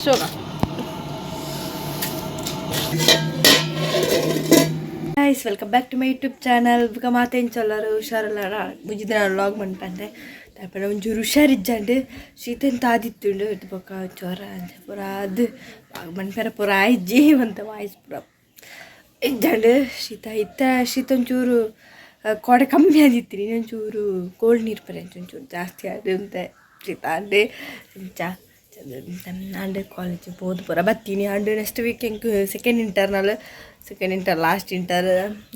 ಶೋಕ. Guys, welcome back to my YouTube channel. ಬುಕ ಮಾತೆನ್ ಚೊಲ್ಲರು ಹುಷಾರಲ್ಲ ಮುಜಿದ ವ್ಲಾಗ್ ಮನ್ಪಂದೆ ತರ್ಪಣ ಒಂಚೂರು ಹುಷಾರಿಜ್ಜಂಡು ಶೀತನ್ ತಾದಿತ್ತುಂಡು ಇದು ಬೊಕ್ಕ ಜ್ವರ ಅಂಚ ಪೂರ ಅದು ಮನ್ಪೆರ ಪೂರ ಆಯ್ಜಿ ಮಂತ ವಾಯ್ಸ್ ಪೂರ ಇಜ್ಜಂಡು ಶೀತ ಇತ್ತ ಶೀತ ಒಂಚೂರು ಕೋಡೆ ಕಮ್ಮಿ ಆದಿತ್ತು ಒಂಚೂರು ಕೋಲ್ಡ್ ನೀರು ಪರೆ ಒಂಚೂರು ಜಾಸ್ತಿ ಆದು ಅಂತ ಶೀತ ಅಂಡು ಇಂಚ ಅಂಡ್ ಕಾಲೇಜ್ ಪೋದು ಪೂರ ಬತ್ತೀನಿ ಅಂಡ್ ನೆಕ್ಸ್ಟ್ ವೀಕ್ ಎಂಕ್ second internal second inter last inter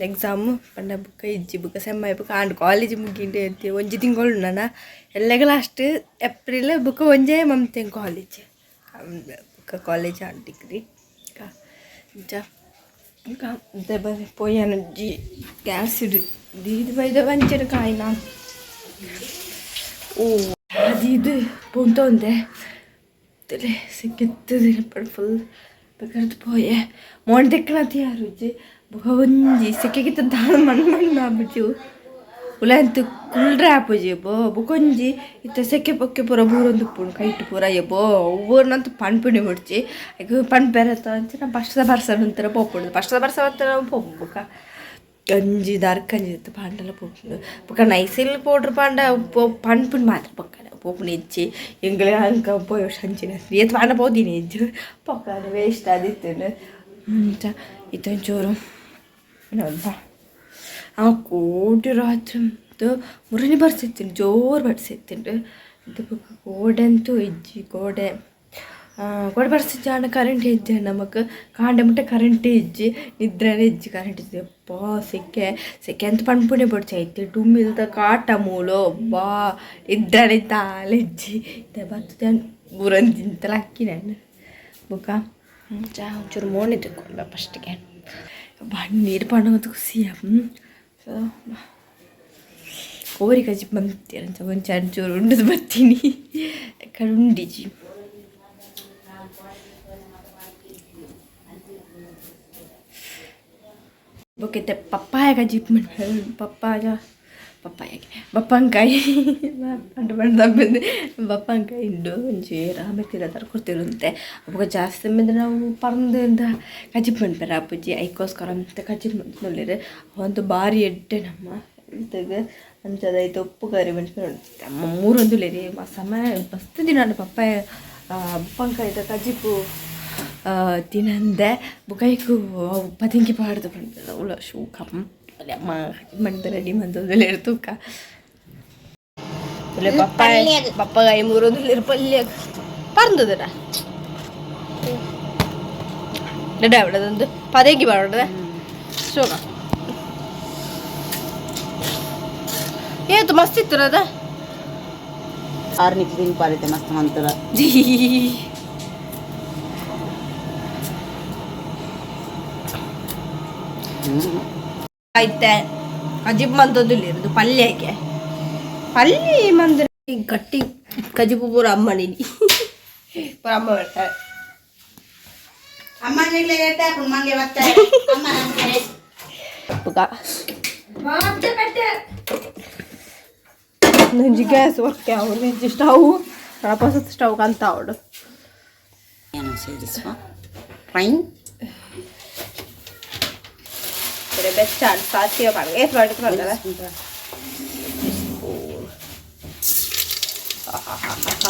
exam ಪಂಡ ಬುಕ್ಕ ಇಜ್ಜಿ ಬುಕ್ಕ ಸೆಮ್ ಬುಕ್ಕ ಆಂಡ್ ಕಾಲೇಜ್ ಮುಗಿಂಡು ಒಂಜಿ ತಿಂಗಳು ನನ ಎಲ್ಲಗ ಲಾಸ್ಟ್ ಏಪ್ರಿಲ್ ಬುಕ್ಕ ಒಂಜೇ ಮಂತ್ ಕಾಲೇಜ್ ಬುಕ್ಕ ಕಾಲೇಜ್ ಆಂಡ್ ಡಿಗ್ರಿ ಇಂಚ ಪೋಯಾನೊಂಜಿ ಗ್ಯಾಸ್ ದೀದ್ ಬೈದ ಬಂಚೆಡ್ ಕಾಯಿನ ಓ ಅದು ಪೊಂತೊಂದೆ ತಲೆ ಸಿಕ್ಕಿತ್ತದ ಫುಲ್ ಬೇಕಾದ್ರೆ ಪೋಯೆ ಮೋಣ್ ತೆಕ್ಕಣ ರುಚಿ ಬೊಕ ಒಂಜಿ ಸೆಕೆಗಿತ್ತ ದಾಳ ಮಣ್ಣು ಮಣ್ಣು ಆಪುಜಿ ಉಲಾಂತು ಕುಲ್ಡ್ರೆ ಆಪುಜಿ ಬೋ ಬೊಕೊಂಜಿ ಇತ್ತ ಸೆಕೆ ಪೊಕ್ಕೆ ಪೂರ ಬೂರೊಂದು ಉಪ್ಪುಂಡು ಕೈಟ್ ಪೂರ ಎಬೋ ಒವ್ವೂರ್ನಂತು ಪನ್ಪುಣಿ ಬುಡ್ಚಿ ಐಕ್ ಪನ್ಪೆರೆ ಅಂಚಿನ ಫಸ್ಟ್ದ ಬರ್ಸ ನಂತರ ಪೋಪುಂಡು ಫಸ್ಟ್ದ ಬರ್ಸ ಬತ್ತನ ಪೋಪು ಬೊಕ ಗಂಜಿ ದಾರ್ಕಂಜಿ ಇತ್ತು ಪಾಂಡಲ ಪೋಪುಂಡು ಬೊಕ ನೈಸಿಲ್ ಪೌಡ್ರ್ ಪಾಂಡ ಪನ್ಪುಂಡು ಮಾತ್ರ ಪೊಕ್ಕನ ಪೋಪುನ ಇಜ್ಜಿ ಎಂಗ್ಲೆ ಅಂಕ ಪೋಯ್ ಅಂಚಿನ ಏತ್ ಪಾಂಡ ಪೋದಿನಿ ಇಜ್ಜಿ ಪೊಕ್ಕನ ವೇಸ್ಟ್ ಆದಿತ್ತುಂಡು ಇಂಚ ಇತ್ತೊಂಚೂರು ಆ ಕೋಟಿ ರಾತ್ರಿ ಮುರನಿ ಬರ್ಸಿತ್ತಿಂಡು ಜೋರು ಬರ್ಸಿತ್ತಿಂಡು ಇದು ಬೊಕ ಕೋಡೆ ಅಂತೂ ಇಜ್ಜಿ ಕೋಡೆ ಕೋಡೆ ಬರ್ಸಿಜ್ಜಾಂಡ ಕರೆಂಟ್ ಇಜ್ಜಿ ನಮಕ್ ಕಾಂಡೆ ಮುಟ್ಟ ಕರೆಂಟೇ ಇಜ್ಜಿ ನಿದ್ರೆನೇ ಇಜ್ಜಿ ಕರೆಂಟ್ ಇಜ್ಜಿ ಅಪ್ಪಾ ಸೆಕೆ ಸೆಕೆ ಅಂತ ಪನ್ಪುಣೆ ಬೊಡ್ಚಿ ಐತೆ ಡುಮ್ಮಿಲ್ದ ಕಾಟ ಮೂಲು ಅಬ್ಬಾ ನಿದ್ರೆನೇ ದಾಲ ಇಜ್ಜಿ ಇತ್ತೆ ಬತ್ತುದೆ ಬೂರಂದಿಂತಲ ಅಕ್ಕಿ ನಾನು ಬೊಕ ಚಾ ಒಂಚೂರು ಮೋನೆ ತಿಕ್ಕೊಂಡ ಫಸ್ಟಿಗೆ ನೀರು ಪಂಡ ಖುಷಿ ಸೊ ಕೋರಿ ಕಜಿ ಬಂತೀರಂತ ಒಂಚೂರು ಚೂರು ಉಂಡದು ಬರ್ತೀನಿ ಕಡೆ ಉಂಡಿಜಿ ಬೊಕ ಪಪ್ಪಾಯ ಕಜಿಪ್ ಪಪ್ಪಾಯ ಪಪ್ಪಾಯಗೆ ಬಪ್ಪಂಕಾಯಿ ಪಂಡ ಪಂಡ ತಪ್ಪಂದು ಬಪ್ಪಂಕಾಯಿ ಉಂಡು ಒಂಜಿ ರಾಮೆತ್ತಿರ ತರ ಕೊಡ್ತಿರುಂತೆ ಅವಾಗ ಜಾಸ್ತಿ ಬಂದ್ರೆ ನಾವು ಪರಂದು ಎಂತ ಕಜಿಪ್ ಮನ್ಪೆರೆ ಅಪ್ಪುಜಿ ಐಕೋಸ್ಕರ ಅಂತ ಕಜಿಪ್ ಮಲ್ಪುನುಲ್ಲೆರ್ ಅವಂತು ಬಾರಿ ಎಡ್ಡೆ ನಮ್ಮ ಹೆಲ್ತ್ಗ್ ಅಂಚದ ಐತ ಉಪ್ಪು ಕರಿ ಮನ್ಪುನ ಅಮ್ಮ ಮೂರೊಂದುಲ್ಲೆರ್ ಸಮ ಮಸ್ತ್ ದಿನ ಆಂಡ್ ಪಪ್ಪಾಯ ಬಪ್ಪಂಕಾಯಿದ ಕಜಿಪು ತಿನಂದೆ ಬೊಕ ಐಕ್ ಅವು ಪದಿಂಕಿ ಪಾಡ್ದ್ ಪನ್ಪೆರ್ ಅವ್ಲ ಶೋಕು ಅಮ್ಮ ಮಂತ್ ರೆಡಿ ಮಂತೊಂದುಲ್ಲೆರ್ ತೂಕ ಪಪ್ಪಾಯ ಪಪ್ಪಗಾಯಿ ಮೂರೊಂದುಲ್ಲೆರ್ ಪಲ್ಯಗ್ ಪರ್ಂದುದರ ಎಡ್ಡೆ ಆವಡ್ ಪದೆಂಕಿ ಪಾಡೋಡ ಶೋಕ ಏತು ಮಸ್ತ್ ಇತ್ತು ಅದ ಆರ್ನಿಕ್ ತಿನ್ಪಾರಿತೆ ಮಸ್ತ್ ಮಂತರ. ಐತೆ ಕಜಿಪ್ ಮಂತೊಂದುಲ್ಲೆರ್ ಪಲ್ಯಕ್ಕೆ ಪಲ್ಯ ಮಂತ್ ಗಟ್ಟಿ ಕಜಿಪು ಪೂರ ಅಮ್ಮನಿನಿ ಪೂರ ಅಮ್ಮ ಮಾಡ್ತಾರೆ. ಅಮ್ಮ ಮಂಗೆ ಬತ್ತಾರೆ ಅಮ್ಮ ನಂಗೆ. ಬೊಕ ಒಂಜಿ ಗ್ಯಾಸ್ ವರ್ಕ್ ಆವೊಡು ಒಂಜಿ ಸ್ಟವ್ ಪೊಸತ್ ಸ್ಟವ್ ಕಂತಾವೊಡು. ಏನು ಸೇರಿಸುವ ಫೈನ್. ಬೆಸ್ಟ್ ಆಂಡ್ ಸಾಸಿವೆ ಪಾಡ್ಗ ಏತ್ ಪಾಡ್ದು ಪಂಡಲ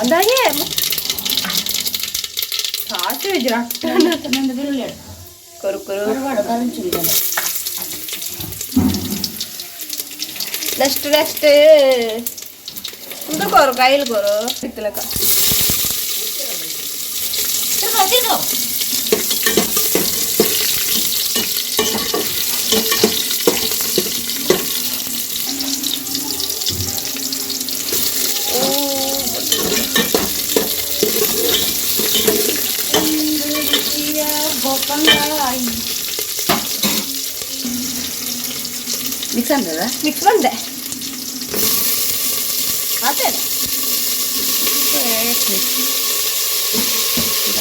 ಅಂದಾಗೆ ಸಾಸಿವೆ ರಟ್ಟ ಕೊರು ಕೊರು. ನೆಕ್ಸ್ಟ್ ನೆಕ್ಸ್ಟ್ ಮುಂದೆ ಕೊರು ಕೈಲಿ ಕೊರು ಇತ್ತಲಕ. ಮಿಕ್ಸ್ ಅಂತದ. ಮಿಕ್ಸ್ ಬಂದೆ ಆತೇನೆ.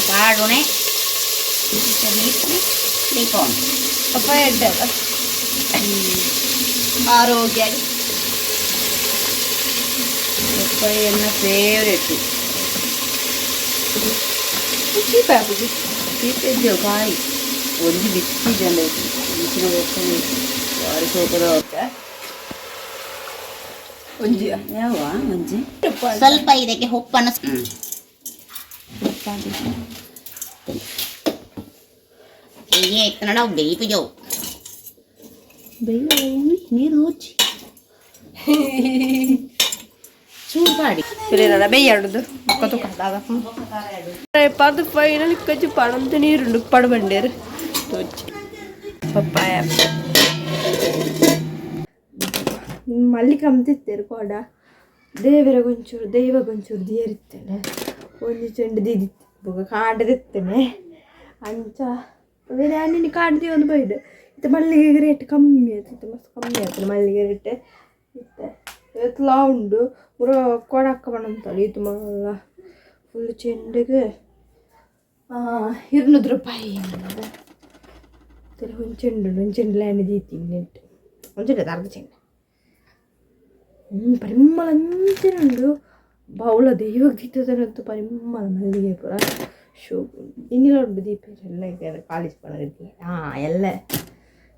ಪಾಡೋಣೆ ದೀಪವನ್. ಪಪ್ಪಾಯ ಎಡ್ಡೆ ಅಲ್ಲ ಆರೋಗ್ಯ. ಪಪ್ಪಾಯ ಎನ್ನ ಫೇವ್ರೇಟ್. ಚೀಪ ಆಪುಜಿ. ಚೀಪ್ ಇದ್ದೆವು ಕಾಯಿ ಒಂಜಿ ಬಿತ್ತಿ ಜನ ಇಂಚಿನ ಬೊಕ್ಕ ಬಾರಿ ಸೋಪದ. ಒಂಜಿ. ಯಾವ ಒಂಜಿ ಸ್ವಲ್ಪ ಇದಕ್ಕೆ ಉಪ್ಪನ್ನು. ಹೀಗೆ ಇತ್ತನಡ ಬೇಯ್ಪು ಜೋ ಬೇಯ ನೀರು ಹೋಚಿ ಚೂರು ಪಾಡಿ. ಸರಿ, ಬೇಯ್ಯಾಡುದು ಬೊಕ್ಕ ತುಕ ದಾದ ಪದು ಫೈನಲ್ ಕಜ್ಜಿ ಪಣಂತ ನೀರುಂಡು ಪಡಬಂಡೇರು ತೋಚಿ ಪಪ್ಪಾಯ ಮಲ್ಲಿ ಕಮ್ತಿತ್ತೇರು ಕೋಡ ದೇವರ ಗೊಂಚೂರು ದೈವ ಗೊಂಚೂರು ದಿಯರಿತ್ತೇನೆ ಒಂಜಿ ಚೆಂಡು ದೀದಿತ್ತು ಬೊಕ ಕಾಂಡದಿತ್ತೇನೆ ಅಂಚ ಬೇರೆ ನಿನ್ನ ಕಾಡ್ದಿ ಒಂದು ಬೈಡ್ ಇತ್ತೆ ಮಲ್ಲಿಗೆ ರೇಟ್ ಕಮ್ಮಿ ಆಯ್ತು, ಮಸ್ತ್ ಕಮ್ಮಿ ಆಯ್ತು ಮಲ್ಲಿಗೆ ರೇಟ್ ಇತ್ತೆ. ಇವತ್ತುಲಾ ಉಂಡು ಪೂರ ಕೊಡಕ್ಕ ಬಣ್ಣಂತಲ್ಲ ಇದು ಮಲ್ಲ ಫುಲ್ ಚೆಂಡಿಗೆ 200 ರೂಪಾಯಿ. ಒಂದು ಚೆಂಡು ಒಂದು ಚೆಂಡು ಲ್ಯಾಂಡ್ ದೀತೀನಿ ನೆಟ್ ಒಂದು ಚೆಂಡು ಅರ್ಧ ಚೆಂಡು. ಪರಿಮಳ ಅಂಚನೆ ಉಂಡು ಬೌಳ ದೈವಕ್ಕೆ ದೀತದಂತೂ ಪರಿಮಳ ಮಲ್ಲಿಗೆ ಪೂರ ಶೋ. ಇನ್ನಿಲ್ಲ ಉಂಡು ದೀಪ ಎಲ್ಲ. ಕಾಲೇಜ್ ಪೋನ ಹಾಂ ಎಲ್ಲ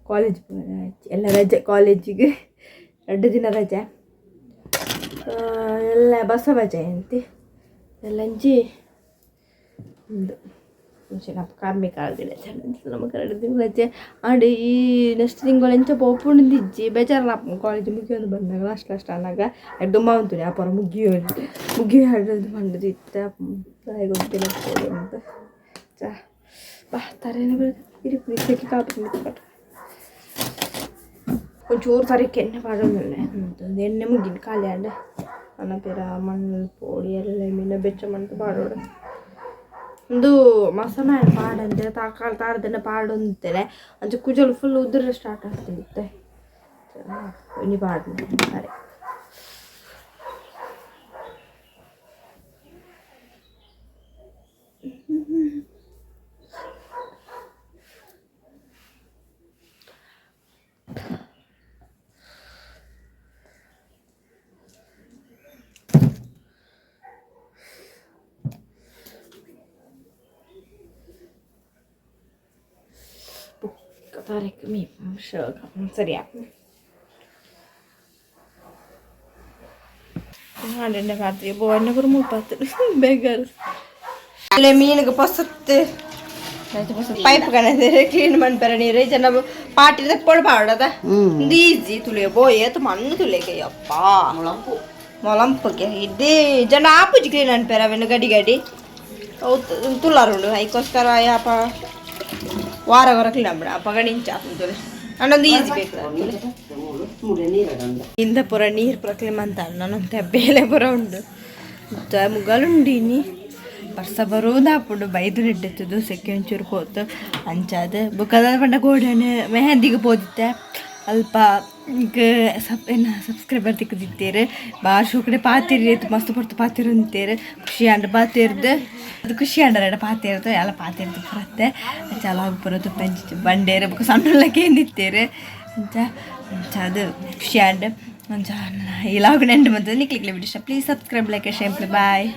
ಕಾಲೇಜ್ ಪೋನ ಎಲ್ಲ ರಜೆ ಕಾಲೇಜಿಗೆ 2 ದಿನ ರಜೆ. ಎಲ್ಲ ಬಸವ ಜಯಂತಿ ಎಲ್ಲಂಜಿ ಉಂಡು ನಮ್ಮ ಕಾರ್ಮಿಕ ದಿನಾಚರಣೆ ನಮಗೆ 2 ದಿನ ರಜೆ. ಆಂಡ್ ಈ ನೆಕ್ಸ್ಟ್ ತಿಂಗಳು ಎಂಚ ಪೋಪುಂಡು ಇಜ್ಜಿ ಬೇಜಾರಲ್ಲ. ಕಾಲೇಜ್ ಮುಗಿಯೊಂದು ಬಂದಾಗ ಲಾಸ್ಟ್ ಲಾಸ್ಟ್ ಆನಾಗ ದುಮ್ಮ ಉಂಟು ವ್ಯಾಪಾರ ಮುಗಿಯೋ ಮುಗಿಯೋ ಪಂಡದು ಇತ್ತ ದಾಯೆ ಗೊತ್ತಿಲ್ಲ ಅಂತ ಚಾ ಬಾ ತರೇನೆ ಬರೋದು ಇರಿ ಕಾಪಿ ಪಟ್ಟು ಒಂಚೂರು ತರಕ್ಕೆ ಎಣ್ಣೆ ಪಾಡೊಂದುಲ್ಲೆ ಎಣ್ಣೆ ಮುಗಿನ ಖಾಲಿ ಆಂಡ್ ಅನ್ನ ಪಿರ ಮಣ್ಣು ಪೋಡಿ ಎಲ್ಲ ಮೀನ ಬೆಚ್ಚ ಮಂತು ಪಾಡೋಡು ಒಂದು ಮಸಮ ಪಾಡಂತೆ ತಾಕಾಲ್ ತಾಡ್ದನೆ ಪಾಡೊಂತೇನೆ ಅಂಚ ಕುಜಲ್ ಫುಲ್ ಉದುರ ಸ್ಟಾರ್ಟ್ ಆಗ್ತಿರುತ್ತೆ ಒಂಜಿ ಪಾಡ್ನೆ ಸರಿ. ತಾರೀಕು ಮೀ ಸರಿಯಾ ಎಣ್ಣೆ ಪಾಡ್ತೀವಿ ಬೋ ಎಣ್ಣೆ ಪೂರ ಮುಲ್ಪಾತು ಬೇಗಾರು ಅಲ್ಲೇ ಮೀನಿಗೆ ಪೊಸತ್ತು ಪೈಪ್ ಕಣದೆ ಕ್ಲೀನ್ ಮನ್ಪೆರ ನೀರು ಜನ ಪಾಟಿ ತೆಪ್ಪೋಡು ಪಾಡದ ಒಂದು ಈಜಿ ತುಳಿಯ ಬೋ ಏತು ಮಣ್ಣು ತುಳಿಯಕ್ಕೆ ಯಪ್ಪ. ಮೊಳಂಪು. ಮೊಲಂಪಕ್ಕೆ ಇದೇ ಜನ ಆಪುಜಿ ಕ್ಲೀನ್ ಅನ್ಪೆರ ಅವೆನ್ನು ಗಡಿ ಗಡಿ ಅವು ತುಳ್ಳಾರುಂಡು ಐಕೋಸ್ಕರ ಯಾಪ ವಾರ ವಾರ ಕ್ಲೀನ್ ಅನ್ಬಿಡ ಅಪ್ಪಗ ನಿಂಚ ತುಲೆ ಅಣ್ಣೊಂದು ಈಜಿ ಬೇಕು. ಇಂದ ಪೂರ ನೀರು ಪೂರ ಕ್ಲೀನ್ ಅಂತ ನನ್ನಂತೆ ಬೇಲೆ ಪೂರ ಉಂಡು ಮುಗಲುಂಡು. ಇನಿ ಬರ್ಸ ಬರೋದಾಪುಂಡು ಬೈದು ನೆಡ್ಡೆತ್ತದು ಸೆಕೆ ಒಂಚೂರು ಪೋತು ಅಂಚಾದ ಬೊಕ್ಕದ ಪಂಡ ಗೋಡನೆ ಮೆಹಂದಿಗೆ ಪೋದಿತ್ತೆ ಅಲ್ಪ ಇಂಕ್ ಸಬ್ ಏನ ಸಬ್ಸ್ಕ್ರೈಬರ್ ತಿಕ್ಕದಿತ್ತೇರು ಬಾರ್ ಶೋಕಡೆ ಪಾತಿರಿ ಮಸ್ತ್ ಪೊರ್ತು ಪಾತಿರು ಅಂತೇರು ಖುಷಿ ಆಂಡ ಪಾತಿರ್ದು ಅದು ಖುಷಿ ಆಂಡ ಪಾತಿರ್ದು ಎಲ್ಲ ಪಾತಿರ್ದು ಪುರತ್ತೆ ಲಾಗ್ ಪೂರ ತುಪ್ಪಂಚಿ ಬಂಡೇರು ಬೊಕ್ಕ ಸಣ್ಣಲ್ಲ ಕೇಂದಿತ್ತೇರು ಅಂಚ ಅಂಚ ಅದು ಖುಷಿ ಆಂಡ್. ಅಂಚ ಈ ಲಾಗ್ ನೆಂಡು ಬಂತದೆ ನಿಕ್ಲಿಕ್ಲೆ ಬಿಡಿ. Please subscribe, like, share. Bye.